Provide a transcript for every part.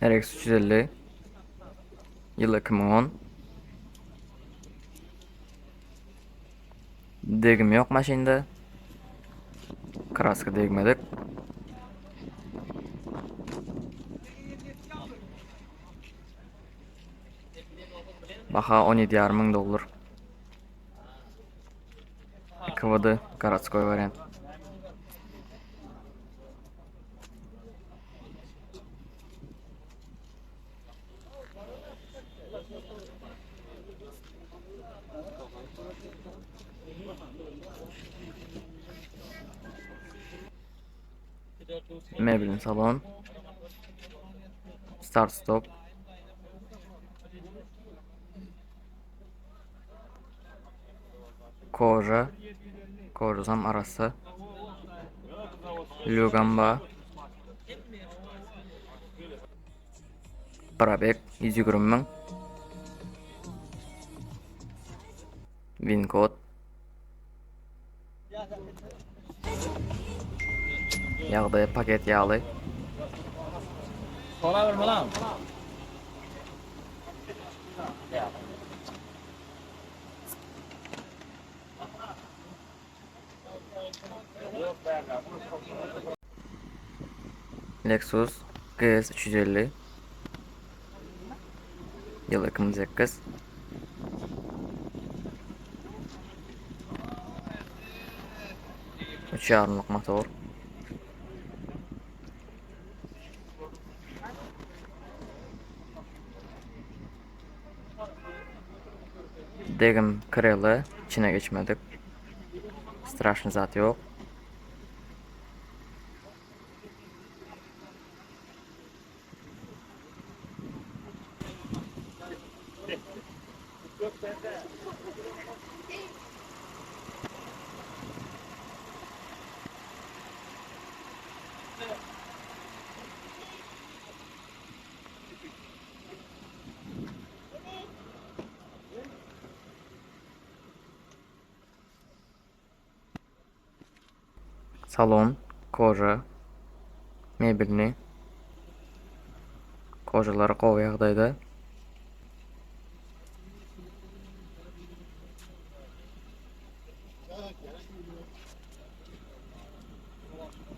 RX 350 Ýyl 2010 Degim ýok maşynda. Kraska degmedik. Baha 17,5 müň dollar. KVD gorodskoý wariant. Mebelin salon. Start stop. Koja. Kojasam arassa. Lýugam bar. Probeg 120 müň. Win kod. Ýagdaýy paket ýaly. Lexus GS 350 Ýyl 2008 Üç ýarymlyk motor. Degim krele içine geçmedik. Straşny zat ýok. Salon, koža, mebelni. Kožalary gowy ýagdaýda.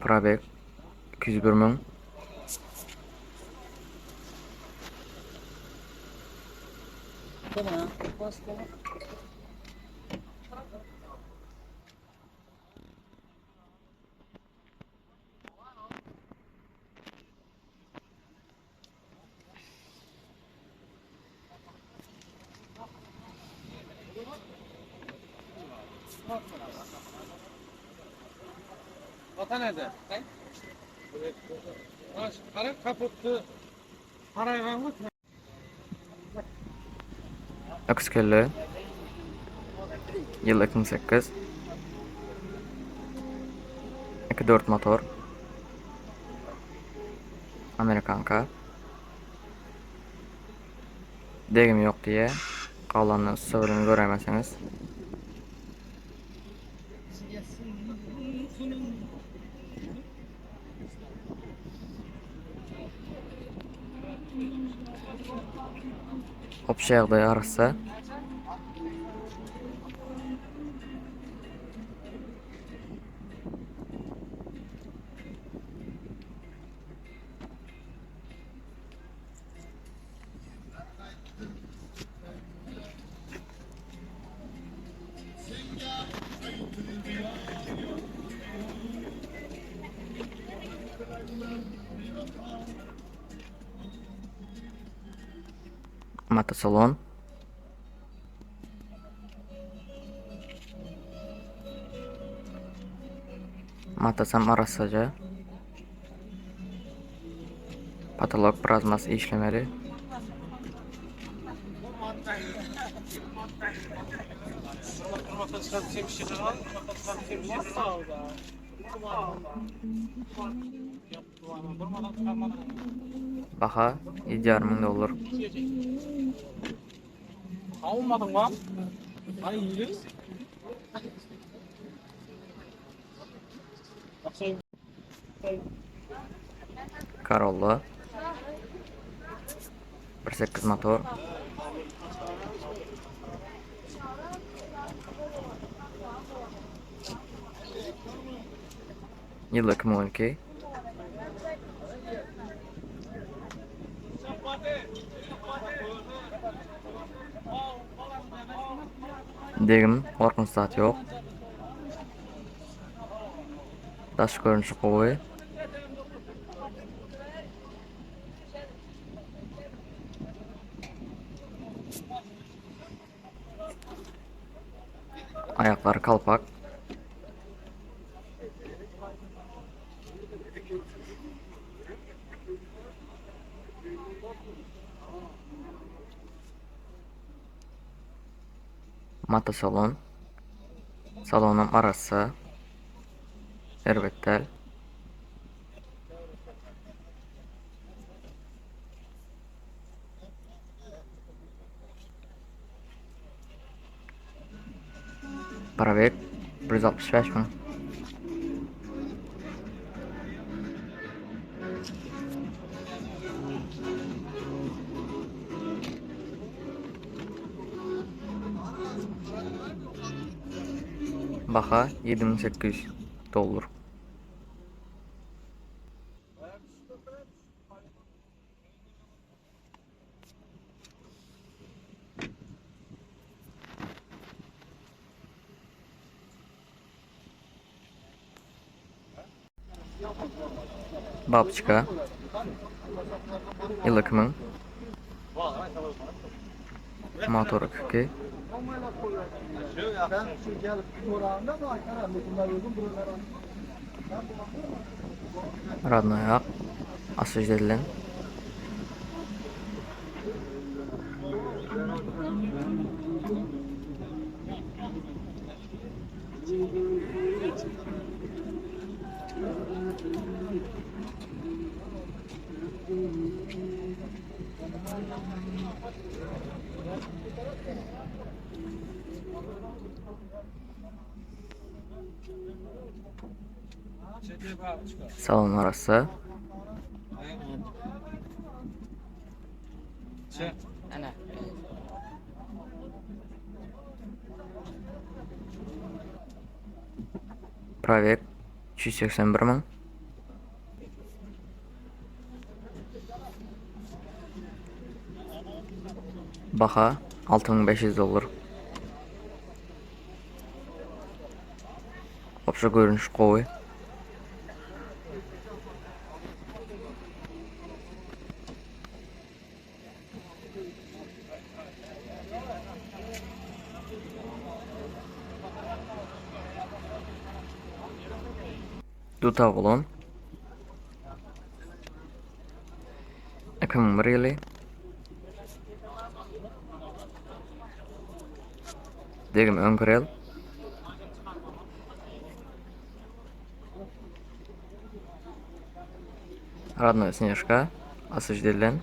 Probeg 201 müň. Vatan nerede? Kara kaputtu. Parayla mı? Öküz kelle. Ýyl 2008. 2.4 motor. Amerikanka. Degim ýok diýýär. Galanyny ussa bilen göräýmeseňiz. Obşi ýagdaý arassa. Motosalon. Matasam arassaja. Patolog biraz işlemeli. Baha 7,5 müň dollar. Corolla. 1.8 motor. Ýyl 2012. Degim, gorkunç zat ýok. Daş görnüşi gowy. Aýaklary kalpak. Mata salon. Salonam arassa. Erbet däl. Probeg 165 müň. Baha 7800 dollar. Babçka. Ýyl 2000. Motory 2. Radnoý ak. Asıj edilen. Salon arassa. Probeg 381 müň. Baha 6500 dollar. Obşa görnüş gowy. Duta bolan 2001 ýyly Degim öň krel Radnoý Snežka osvejedilen.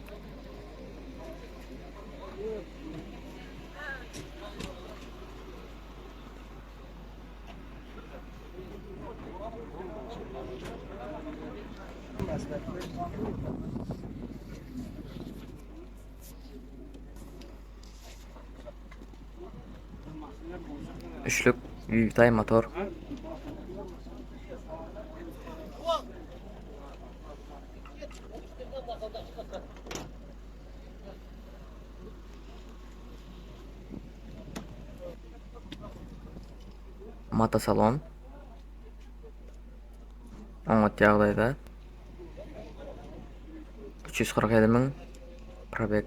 Üçlük VVTi motor. Mata salon. Oňat ýagdaýda. 347 müň probeg.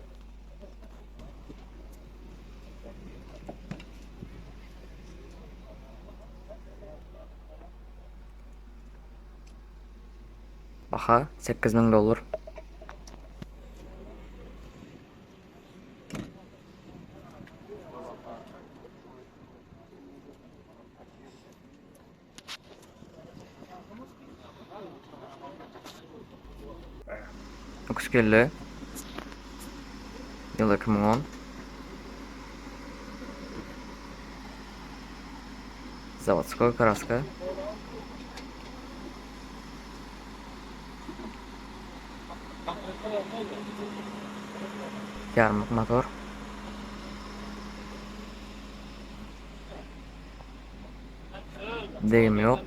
Baha 8000 dollar. Öküz kelle. Ýyl 2010. Zawodskoý kraska. Ýarymlyk motor. Degim ýok.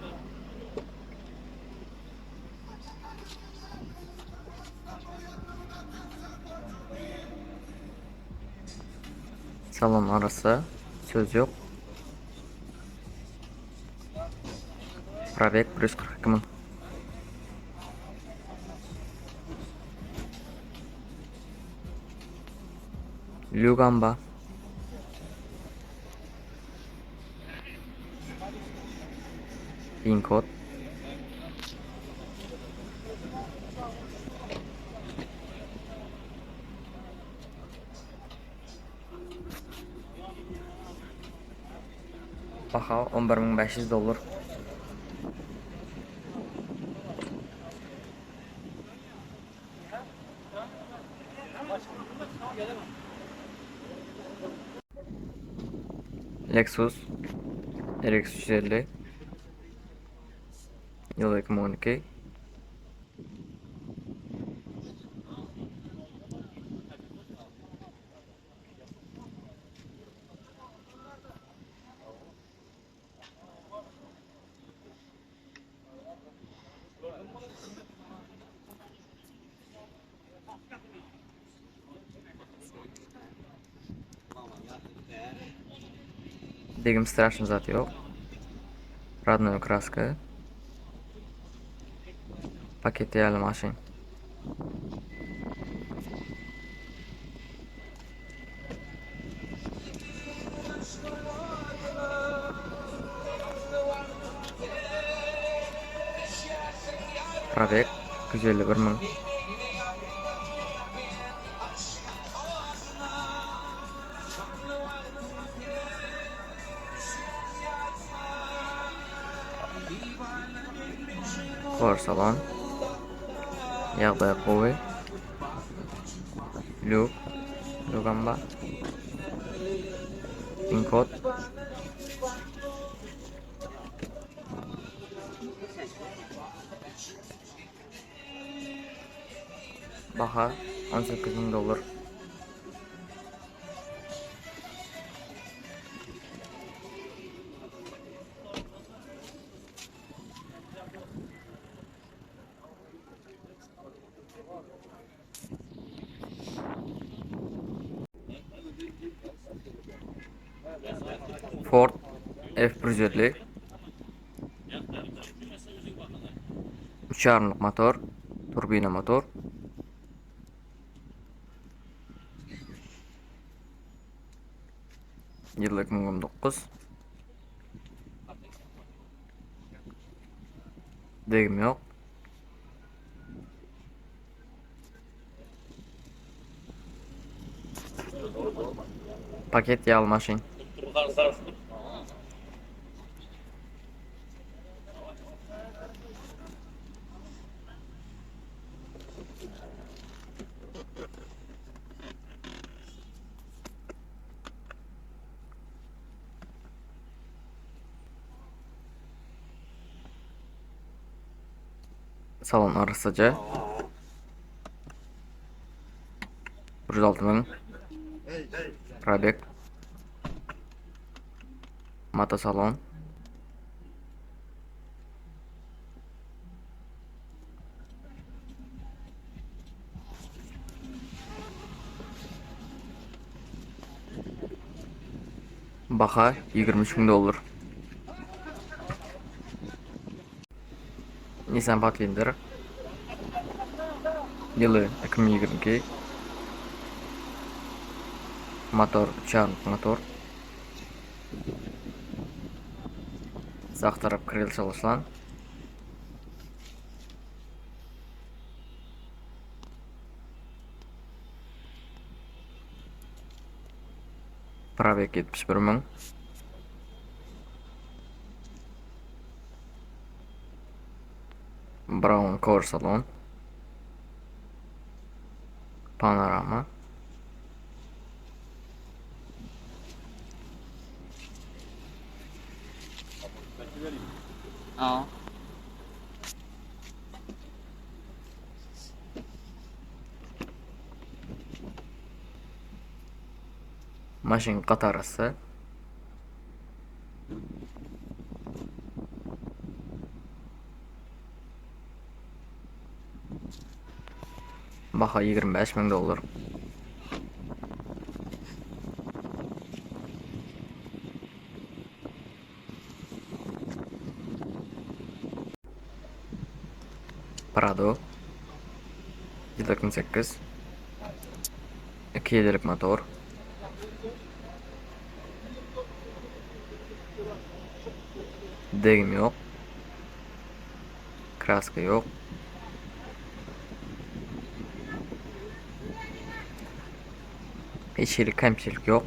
Salon arassa, söz ýok. Probeg 142 müň. Lugamba. Pin kod. Baha 11500 dollar. Lexus RX 350 Ýyl 2012. Degim straşny zat ýok. Radnoý kraska. Paket ýaly maşyn. Probeg 151 müň. Kor salon. Ýagdaýy gowy. Lýuk. Lýugam bar. Pin kod. Baha 18 müň dollar. Ford F-150 Üç ýarymlyk motor, turbina motor. Ýyl 2019. Degim ýok. Paket ýaly maşyn. Salon arassaja. 106 müň. Probek. Mata salon. Baha 23 müň dollar. Nissan Pathfinder. Ýyly 2022. Motor, uçarlyk motor. Sag tarap kril çalyşlan. Probeg 71 müň. Brown Core Salon. Panorama. Aa. Maşyn gaty arassa. Baha 25 müň dollar. Prado 128 2 ýedilik motor. Degim ýok. Kraska ýok. Hiç hili kemçilik ýok.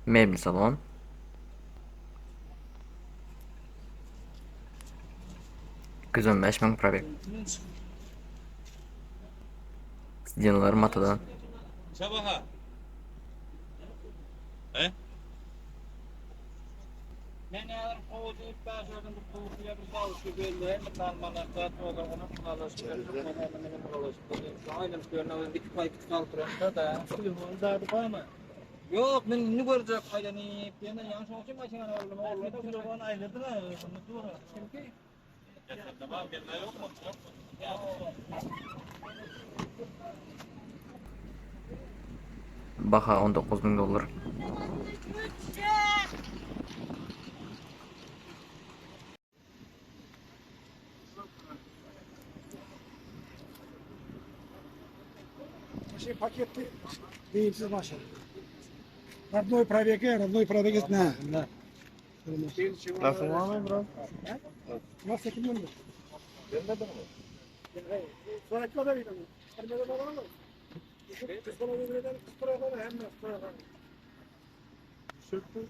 Mebel salon. 215 müň probeg. Sidinler matadan. Çabaha. He? Men häzir gowy diýip bäş özüm bir gowy diýe bir sawuşy belleýin, bir normalnak zat bolsa ony galaşyp Aýlanyp ýörün, özüm iki paý iki galyp duranda da. Telefon zady barmy? Ýok, men indi görjek aýlanyp, ýene ýaňy şoň üçin maşynany aldym. Oglan telefon aýladylar, ony dur. Kimki? Baha 19 müň dollar. Şey paketli beyinsiz maşın. Родной пробеги, родной пробеги на. На. Nasıl var mı bro? Nasıl kim mi? Sonraki kadar iyi. Söktü.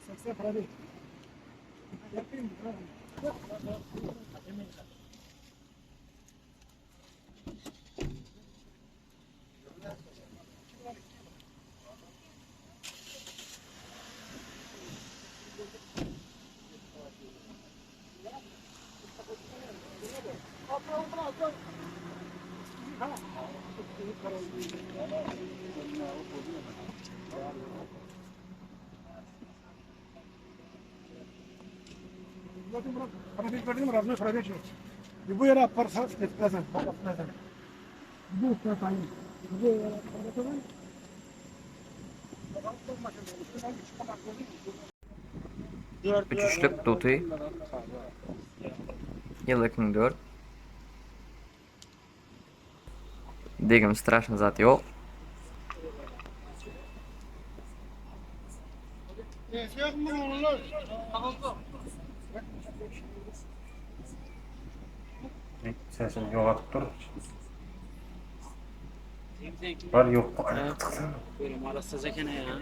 Seksen para değil. Yapayım mı? Bu yere parsa etmezsen, etmezsen. Bu tutayım. Bu yere parsa. Üç üçlük duty. Ýyl 2004. Degim straşny zat ýok. Sesini yo'qotib tur. Bar yo'q. Böyle marasacak ene ya.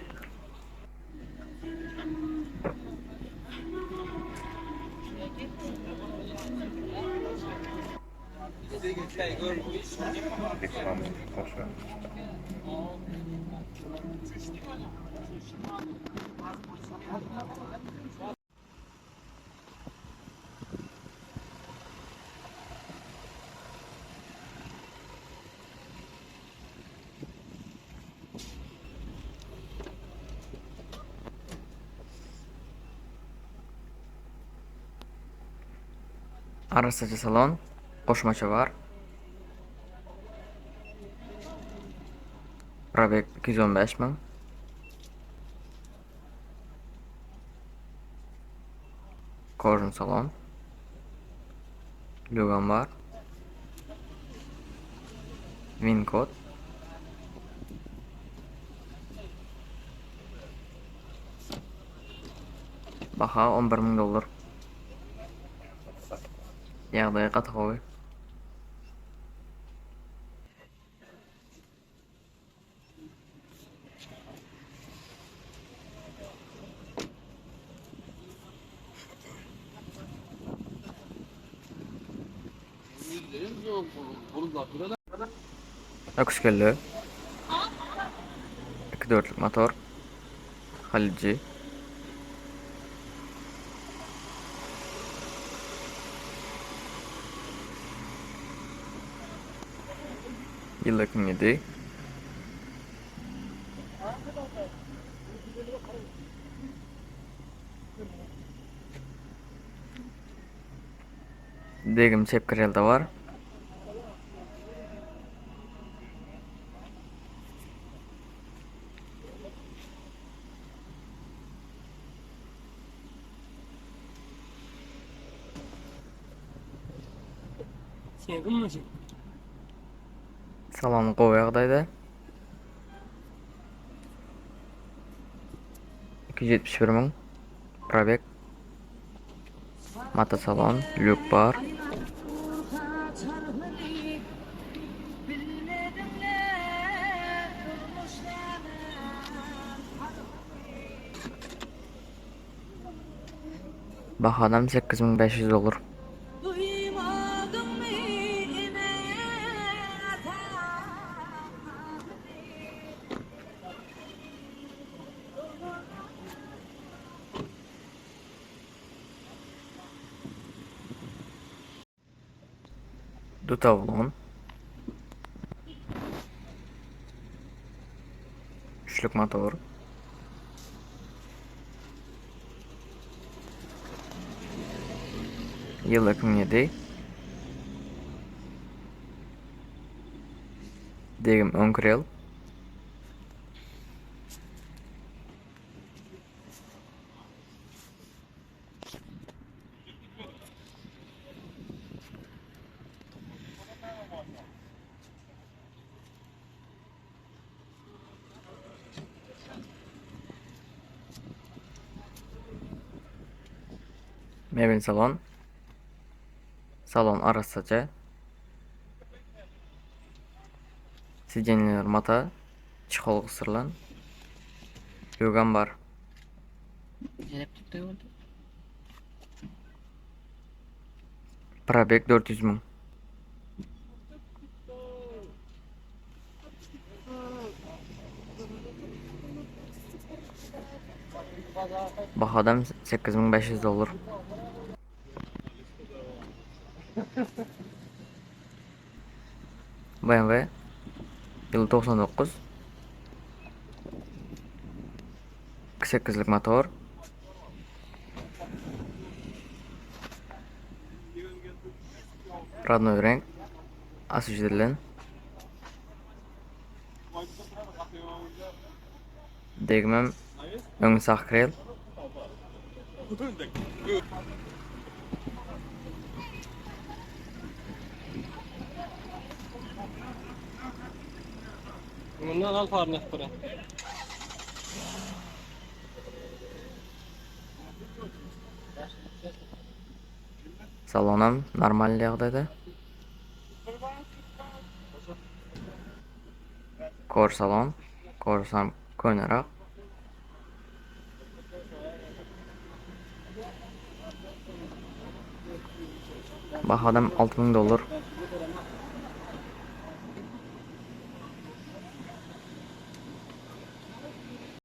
Reklam qo'sha. Arassaça salon, goşmaça bar. Probeg 215 müň. Kožun salon. Lügam bar. Win kod. Baha 11 müň dollar. Ýagdaýy gaty gowy. Öküz kelle. 2 dörtlük motor. Halyjy. Ýyl 2007. Degim çep krelde bar. Salon gowy ýagdaýda. 271 müň probeg. Motosalon, lýuk bar. Bahanam 8500 dollar. Dutavlon. Üçlük motor. Ýyl 2007. Degim öň krel. Mebel salon. Salon arassaja. Sidenler mata. Çihol gysdyrylan. Ýogam bar. Probeg 400 müň. Bahadam 8500 dollar. BMW ýyly 99 2.8-lik motor. Rodnoý reňk. Osveždirilen. Degmem öňi sag krel. Mundan al faryny ýakyp görýän. Salonam normal ýagdaýda. Kor salon. Korsam könerak. Bahadam 6000 dollar.